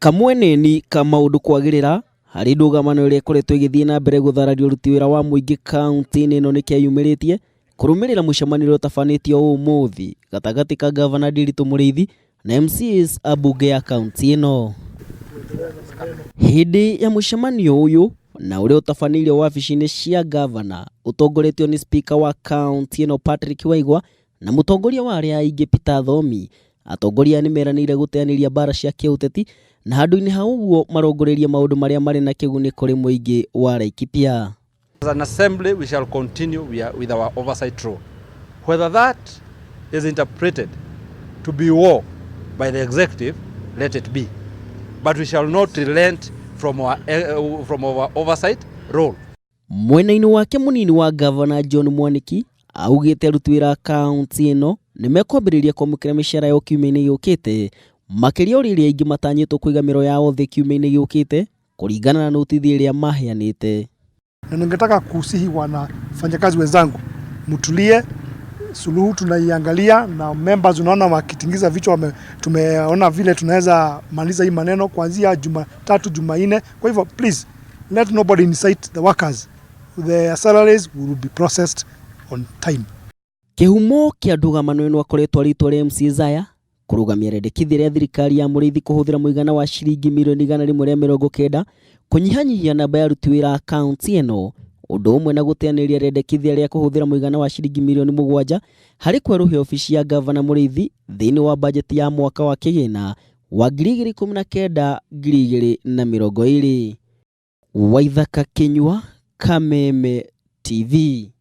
Kamweneni ka maũndũ kwagĩrĩra harĩ ndũgamano ĩrĩa ĩkoretwo ĩgĩthiĩ na mbere gũthararia ũruti wĩra wa mũingĩ kaunti-inĩ ĩno nĩkĩyumĩrĩtie kũrũmĩrĩra mũcemanio ũrĩa ũtabanĩtio ũmũthĩ gatagatĩ ka ngavana Ndiritu Mũrĩithi na MCAs a mbunge ya kaunti ĩno. Hĩndĩ ya mũcemanio ũyũ na ũrĩa ũtabanĩirio wabici-inĩ cia ngavana ũtongoretio nĩ speaker wa kaunti ĩno Patrick Waigwa na mũtongoria wa arĩa aingĩ Peter Thomi, atongoria aya nĩmeranĩire gũteanĩria mbara cia kĩũteti na handũ-inĩ ha ũguo marongoreirie maũndũ marĩa marĩ na kĩguni kũrĩ mũingĩ wa Laikipia. As an assembly, we shall continue with our oversight role. Whether that is interpreted to be war by the executive, let it be. But we shall not relent from our oversight role. Mwena-inĩ wake mũnini wa ngavana John Mwaniki augĩte aruti wĩra a kaunti ĩno nĩ mekwambĩrĩria kwamũkĩra mĩcara yao kiumia-inĩ gĩũkĩte makĩria ũrĩa arĩa aingĩ matanyĩtwo kũiga mĩro yao thĩ kiumia-inĩ gĩũkĩte kũringana na notithi ĩrĩa maheanĩte. Na ningetaka kusihi wanafanyakazi wenzangu mtulie, suluhu tunaiangalia na members, unaona wakitingiza vichwa tumeona vile tunaweza maliza hii maneno kuanzia Jumatatu, Jumanne. Kwa hivyo please let nobody incite the workers. Their salaries will be processed on time. Kĩhumo kĩa ndũgamano ĩno akoretwo arĩ itua rĩa MC Zaya kũrũgamia rĩendekithia rĩa thirikari ya Mũrĩithi kũhũthĩra mũigana wa ciringi mirioni 190 kũnyihanyihia namba ya aruti wĩra a kaunti ĩno ũndũ ũmwe na gũteanĩria rĩendekithia rĩa kũhũthĩra mũigana wa ciringi mirioni 7 harĩ kwerũhia obici ya ngavana Mũrĩithi thĩinĩ wa bajeti ya mwaka wa kĩgĩna wa 2019 2020. Waithaka Kĩnyua, Kameme TV.